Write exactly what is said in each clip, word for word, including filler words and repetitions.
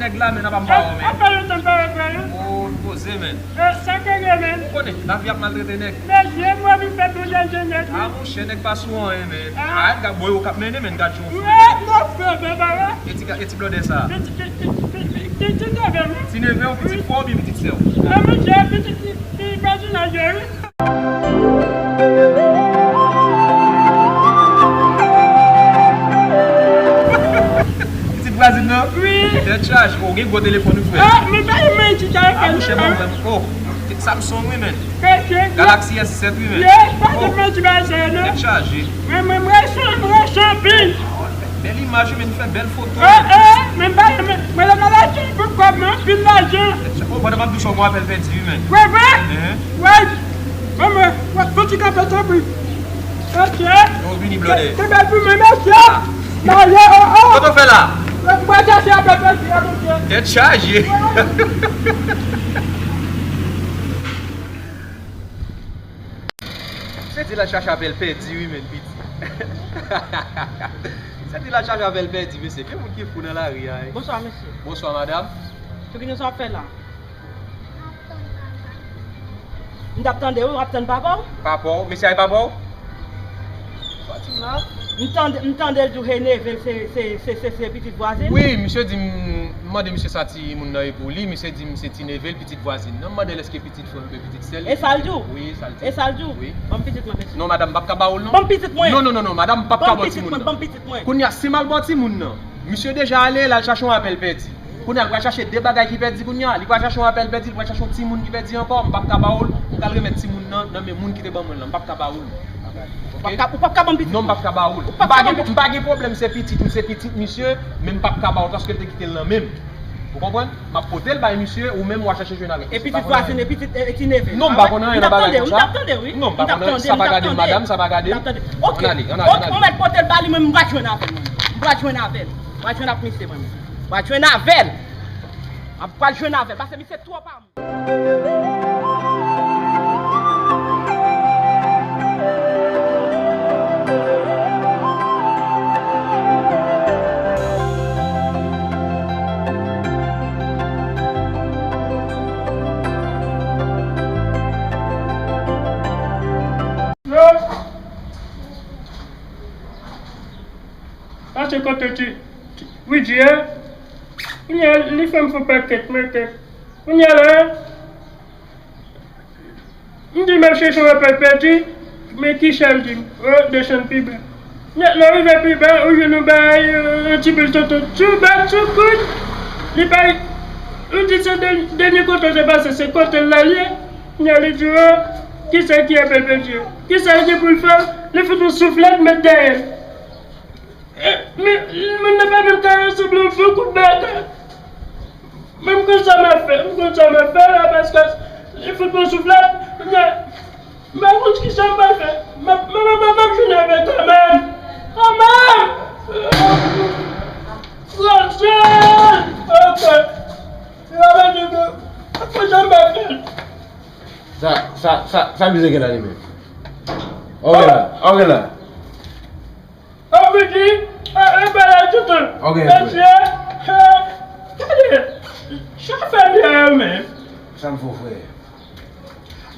Nèg la, men, apa m pa wè w, men. Apa yo tann pa wè frè yo? Oh, poze, men. Eh, sa k gen, men? Ou konnen, lavi ap maltrete nèg. Mesye, mwen vin fè tou jèn jèn nèg. Ah, monchè, nèg pa sou anyen, men. Ah. Arèt, gad bò yo k ap mennen, men, gad jan w fou. Wè, non, frè, men, ba wè. E ti ga-, e ti blòdè sa. Ti, ti, ti neve m. Ti neve w, pitit frè w oubyen pitit sè w? Ah, monchè, pitit, ti, ti vwazinaj yo, wi. Pitit vwazin nan? Wi. Tèt chaje, ou gen gwo telefòn ou frè. Ah, men pa yon menm ti telefòn. Ah, monchè, bon, men, oh, Samsung wi, men. Galaxy S sèt wi, men. Ye, pa di menm ti bagay sa yo, non. Tèt chaje. Mwen, mwen, mwen rechon, mwen rechon anpil. Bèl imaj wi, men, fè bèl foto. Eh, eh, men ba, men, mwen la nan lajan pou kòb mwen, anpil lajan. Oh, pandan m ap di w sa, w gon apèl pèdi wi, men. Vre, vre? Ehn. Wè, wè, mwen, wè, fò ti kanpe, tanpri. Ok. Yo vini blòdè. Te bèl pou mwen, mesye. Ah. Maye, oh, oh. Sa w fè la? Mwen chache apèl pèdi a, mesye. Tèt chaje. Se di l al chache apèl pèdi wi, men, piti. Se di l al chache apèl pèdi, mesye. Gen moun ki fou nan lari a, wi. Bonswa, mesye. Bonswa, madanm. Tou ki nou sa ap fè la? M t ap tande w, w ap tann papa w? Papa w? Mesye a e papa w? Sa w di m la? M tande, m tande l di w he neve l se, se, se, se, se pitit vwazin. Wi, misye di m, m mande misye sa timoun nan ye pou li, misye di m se ti neve l, pitit vwazin nan. M mande l èske pitit frè l oubyen pitit sè l. E sa l di w? Wi, sa l di. E sa l di w? Wi. Ban m pitit mwen, mesye. Non, madanm, m p ap ka ba w l, non. Ban m pitit mwen. Non, non, non, non, madanm, m p ap ka ba w timoun nan. Ban m pitit mwen, ban m pitit mwen. Kounye a, si m al ba w timoun nan, misye deja ale, l al chache yon apèl pèdi. Kounye a, li pral chache de bagay ki pèdi kounye a. Li pral chache yon apèl pèdi, li pral chache yon timoun ki pèdi ankò. M p ap ka ba w l, m pral remèt timoun nan nan men moun ki te ban mwen l lan. M p ap ka ba w l. Ou p ap ka, ou p ap ka ban m pitit mwen. Non, m p ap ka ba w l. Ou p ap ka ban m pitit mwen. M pa gen, m pa gen pwoblèm, se pitit ou, se pitit misye, men m p ap ka ba w l paske l te kite l nan men m. Ou konprann? M ap pote l bay misye, ou menm w a chache jwenn avè l. E pitit vwazin, e pitit, e ti neve l. Non, m pa konn anyen nan bagay konsa. M t ap tande w, m t ap tande w, wi. Non, m pa konn anyen. Sa pa gade m, madanm, sa pa gade m. M t ap tande. Ok. Ann ale, ann ale, ann ale. Ok, ou mèt pote l ba li, mwen, m pral jwenn avè l, mwen. M pral jwenn avè l. M pral jwenn ak misye, mwen. M pral jwenn avè l. M pral jwenn avè l, paske misye twò pa mwen. Sa se kote ti, ti Widji a. Kounye a, li fè m fè pakèt, men kèt. Kounye a la, m di m ap chèche yon apèl pèdi, men kisa l di m? Oh, desann pi ba. Nèt la rive pi ba, ou jwenn yon bagay, euh, yon ti bil tonton. Sou bat, sou kout. Li bay, ou di se dè-, dènye kote se pase, se kote l la l ye. Kounye a li di, oh, kisa ki apèl pèdi? Kisa l gen pou l fè? Li fout yon souflèt, met dèyè l. Eh, men, moun nan pa menm ka resevwa yon bon kout bèk. Men m konn sa m ap fè, m konn sa m ap fè la, paske li fout mwen souflèt, men m pa konn kisa m pral fè. M ap, m ap, m ap, m ap jwenn avè l kanmenm. Kanmenm! Fransèz! Ok. Li pa mande m, m konn sa m pral fè. Sa, sa, sa, sa bizè gen la li menm? Ok la, ok la. Ou vin di, e, e, bagay toutan. Ok, mesye, e, gade, sa fè byen yo menm. Sa m fè w, frè?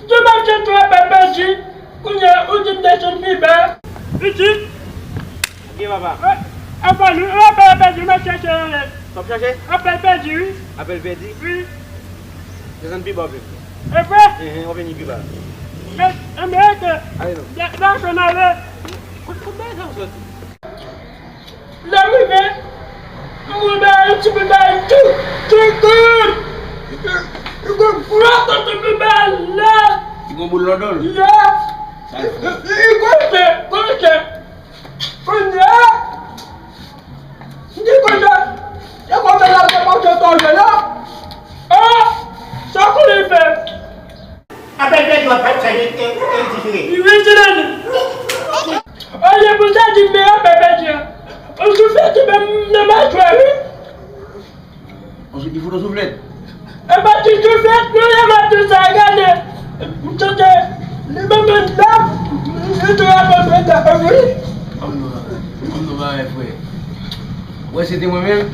Demen se trè bèl pèdi, kounye a, ou di m desann pi ba. Pitit. Ok, papa. E, apa nou, e, apèl pèdi, m ap chèche anlè. W ap chèche? Apèl pèdi, wi. Apèl pèdi? Wi. Desann pi ba, frè. E vre? Enhen, w ap vini pi ba. Men, men, ke. Ale non. Dè, dè, fè n ale. Kot, kot bagay sa yo soti? Lè m rive, m wè bagay yo ti bagay tou, tou kout. Li gon gwo kote pi ba la. Li gon boul lòdòl. Ya. Sa l fè? Li gon chè, gon chè. Kounye a, m di kote, e kote l ap depoze tonbe la. O, sa w konnen l fè? Apèl pèdi w ap fè, e, e, e, e, difere. Wi, se la. Olye pou sa di m, men apèl pèdi a. Ou souflèt, ou menm nan machwè, wi. Li fout yon souflèt. E pa ti souflèt, non, e pa ti sa, gade. M tande, li menm menm la, li tou ap fè sa, wi. Kòm nou, kòm nou pa wè, frè. Wè, se te mwen menm.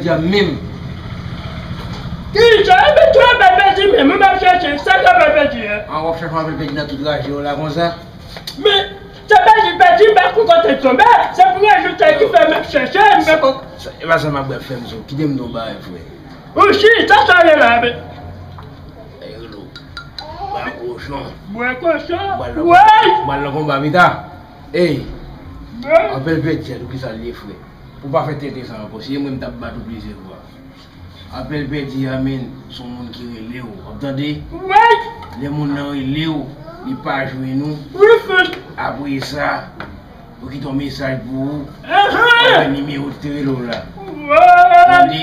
pèdi a menm. Ki sa? Ebyen, tou apèl pèdi menm, mwen m ap chèche, sa k apèl pèdi a? An, w ap chèche yon apèl pèdi nan tout raje w la konsa? Men, se pèdi, pèdi, m pa konn kote l tonbe, se pou rezon sa ki fè m ap chèche, m pa konn. Sa, e pa sa m ap fè m sou, kite m di w yon bagay, frè. Ou si, sa sa ye la, men. Ey, Rolo. Bwè kochon. Bwè kochon. Bal nan konba. Bal nan konba, pita. Ey. Apèl pèdi a, tou ki sa l ye, frè. Pou pa fè tenten sa ankò, si e mwen m t ap bat ou plizyè fwa. Apèl pèdi a, men, se yon moun ki rele w. W ap tande? Lè moun nan rele w, li pa jwenn ou. Apre sa, ou kite yon mesaj pou ou. Ou wè nimewo ki te rele w la. Tande?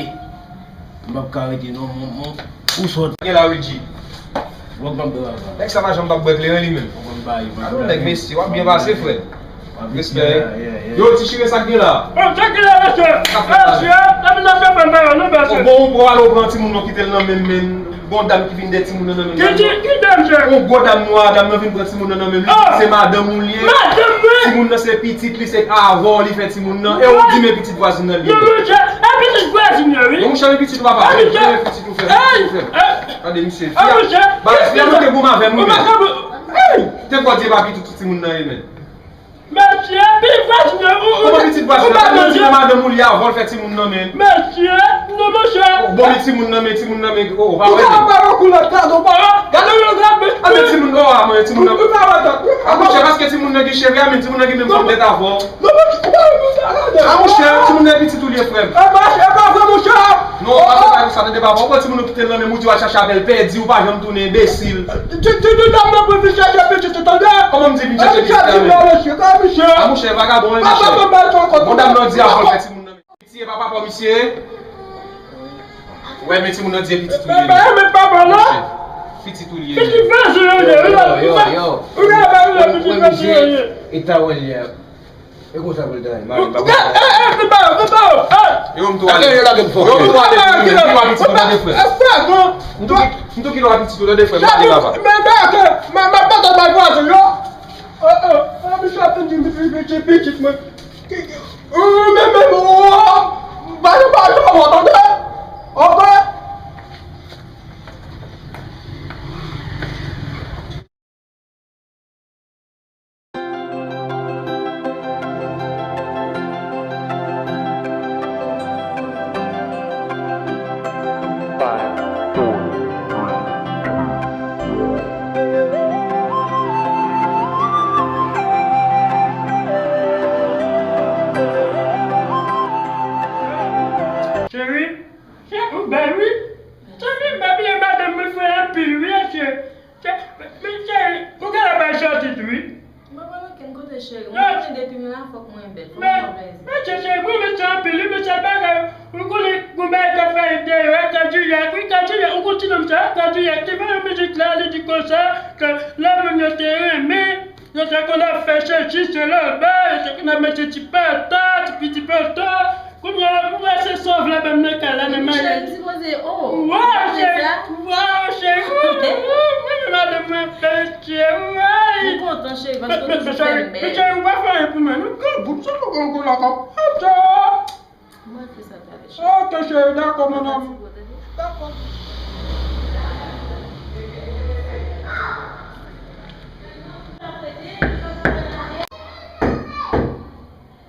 M p ap ka rete non, mon, mon. Ou sòt. Gen la, Luigi. Wòk ban bè avan. Nèg sa pa janm p ap bwè kleren li menm. Wòk ban bè avan. Alò, nèg mesye, w ap byen pase, frè. Respè. Yo, ti chire sa k gen la. Bon, sa k gen la, mesye? Mesye, n ap nan fè fè bagay, non, mesye. Bon, ou pral ou pran timoun nan kite l nan men m, men. Gon dam ki vin dèyè timoun nan nan men l. Ki, ki, ki dam, chè? Yon gwo dam nwa, dam nan vin pran timoun nan nan men l. Se madanm ou li ye. Madanm mwen? Timoun nan se pitit li, se avè w li fè timoun nan. E ou di men pitit vwazin nan li ye. Non, monchè, e pitit vwazin nan, wi. Non, monchè, men pitit ou papa. Men pitit ou fè, men pitit ou fè. Gade, misye. Fi a, ba, fi a mete goumen avè m, wi, men. Te kwè di e pa pitit ou timoun nan ye, men. Mesye, pitit vwazin nan, ou, ou, kòman pitit vwazin nan? Ou pa manje. Madanm ou li avè w fè timoun nan, men. Mesye, non, monchè. Bon, men timoun nan, men timoun nan, men, oh, pa wè. Ou pa wè kou lòt la, non, pa wè. Gade yon gad, men. A, men timoun, oh, a, men timoun nan. Ou pa wè tèt. A, monchè, paske timoun nan gen cheve, a, men timoun nan gen menm fòm tèt avè w. Non, men, ou pa wè, monchè, gade. A, monchè, timoun nan pitit ou li ye, frè m. E pa, e pa vre, monchè. Non, pa fè bagay konsa, tande papa. Ou pran timoun ou kite l nan men m, ou di w al chache apèl pèdi, ou pa janm tounen enbesil. Di, di, di dam nan pou vin chèche pitit ou, tande? Kòman m di vin chèche pitit la, men? A, monchè, vagabon, wi, monchè. Bon, dam nan di avè l fè timoun nan, men. Piti, e pa papa misye. Wè, men timoun nan di e pitit ou li ye. Pitit ou li ye. Pitit vwazin yo ye, wi. Yo, yo, yo. Ou gen bagay la, pitit vwazin yo ye. E ta wè l ye. E konsa pou l ta ye, mari m pa konsa. E, e, e, fè ba yo, fè ba yo, e! Yo, m tou ale. Yo, m tou ale, m tou ale, pitit ou tande, frè. M tou, m tou kite w a pitit ou tande, frè, m ale laba. Men, men, men, men, men, men, men, men, yo. Oh, oh, oh, misye ap vin di m pitit, pitit, pitit mwen. Ki, ki, oh, men, men, oh, ba yo, ba yo, tande? Ok? Cheri, cheri, ou bèl wi. Cheri, m pa bliye madanm mwen fè anpil wi, cheri. Chè, men cheri, ou genlè bay sòti tou wi. M pa pral okenn kote, cheri. Mwen konnen depi m la, fòk mwen bèl. Fòk mwen fè plezi. Men chè, cheri, mwen renmen sa anpil wi, men sèl bagay, ou konnen gon bagay k ap fèt deyò a, Kadilak wi, Kadilak, ou konn ti nonm sa, Kadilak, te fè yon mizik la, li di konsa, ke lè moun yo te renmen, yo te konn ap fè sesi, sela, ba, yo te konn ap mete ti pata, ti piti pata, Kounye a, mwen wè se sòv la menm nan kay la, nan maryaj. Michel, m sipoze, oh, waw, cheri, waw, cheri, mwen menm madanm mwen bèl, cheri, waw. M kontan, cheri, paske ou toujou fè m bèl. Men, cheri, ou pa fè anyen pou mwen, non, gwo bout, sa, gwo, gwo, gwo, lakòp. Mwen fè sa talè, cheri. Ok, cheri, dakò, mon amour. Dakò.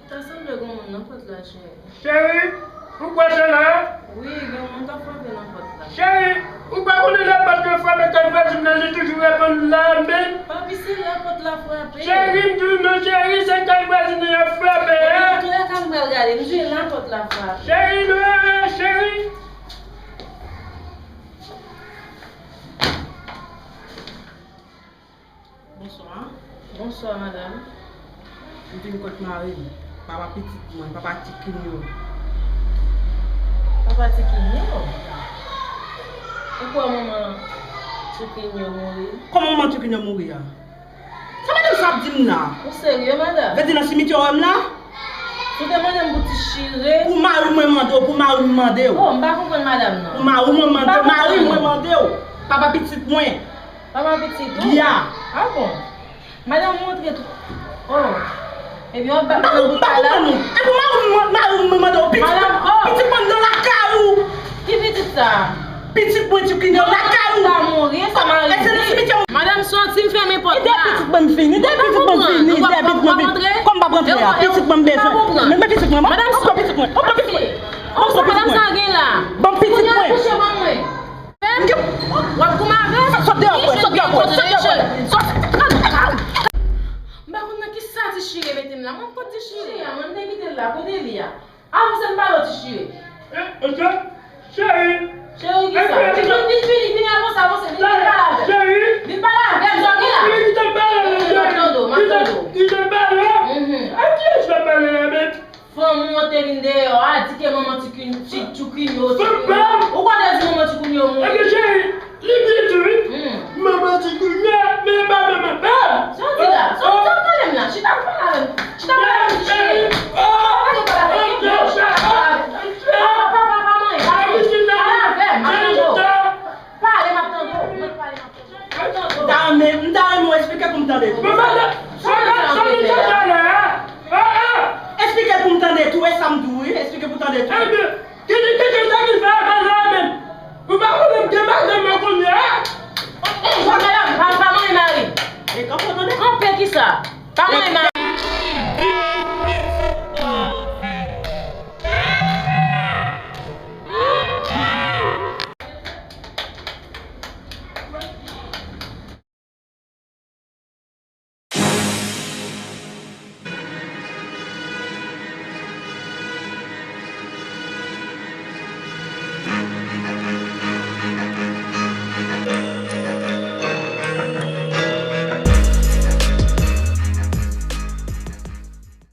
Ta sanble gon moun nan pòt la, cheri. Cheri, ou kwè se la? Wi, gen moun k ap frape nan pòt la. Cheri, ou pa konnen lè pòt yo frape, kay vwazin nan li toujou reponn la menm. Papi, se la pòt la frape. Cheri, m di w non, cheri, se kay vwazin nan y ap frape a. Nan tou lè ka, m pral gade, m di la pòt la frape. Cheri, non, cheri. Bonswa. Bonswa, madanm. M vin kot mari m, papa pitit mwen, papa Tikinyo. Papa Tikinyo? Ou kwè manman Tikinyo mouri? Kòman manman Tikinyo mouri a? Sa madanm sa ap di m la? Ou serye, madanm? Vle di nan simityè w wè m la? Si w te mande m pou ti chire. Pou mari mwen mande w, pou mari m mande w. Oh, m pa konprann madanm nan. Pou mari mwen mande w, mari mwen mande w. Papa pitit mwen. Papa pitit ou? Ya. Ah bon? Madanm montre tou. Oh. Ebyen, w ap bat nan bout la. E pou mari m, mari m mande w pitit mwen, pitit mwen nan lakay ou. Ki pitit sa? Pitit mwen di ki nan lakay ou. Sa mouri, sa mari. E se nan simityè. Madanm soti, m fèmen pòt la. Ide pitit mwen fini, ide pitit mwen fini, ide pitit mwen fini. Kòm m pa pran frè a, pitit mwen m bezwen. Men, men pitit mwen, m ap pran pitit mwen, m ap pran pitit mwen. M ap pran pitit mwen. Madanm sa gen la. Ban m pitit mwen. Kounya kouche ban mwen. W ap goumen avè l? Sot deyò, frè, sot deyò, frè, sot deyò, frè. Sot. M pa konn nan ki sa ti chire mete m la. Mwen kot ti chire a, mwen te kite l la, kote li a? Avanse m pale w ti chire. Eh, ok. Cheri. Cheri ki sa? Vin, vin, vin, vin, vin, avanse, avanse, vin, vin pale avè m. Cheri. Vin pale avè m, sa ki la? Vin, vin, vin pale avè m, cheri. M ap tande w, m ap tande w. Vin, vin, vin pale avè m. Mhm. A kiyès w ap pale la, men? Fanm ou an te vin deyò a, di ke manman ti kin, ti, ti kin yo, ti kin yo. Ou konnen di manman ti kin yo mouri. Ebyen, cheri, li byen tou, wi. Hmm. Manman ti kin yo, men pa manman pa m. Sa w di la? Sa w di? Sa w pale m la? Chita pou pale avè m. Chita pou pale avè m, ti cheri. Pale, pale avè m. Pale, pale avè m. Papa, papa, manman, pale. Pale avè m, m ap tande w. Pale, m ap tande w. Mwen pale, m ap tande w. M ta renmen, m ta renmen w eksplike pou m tande tou. Sa w di la? Eksplike pou m tande tou, e sa m di w, wi, eksplike pou m tande tou. Ebyen, ki, ki, ki, ki sa ki fè bagay la menm? Ou pa konnen m gen madanm mwen kounye a? Ey, jwenn madanm, pa, pa manyen mari. E kanpe w tande? Kanpe ki sa? Pa manyen mari.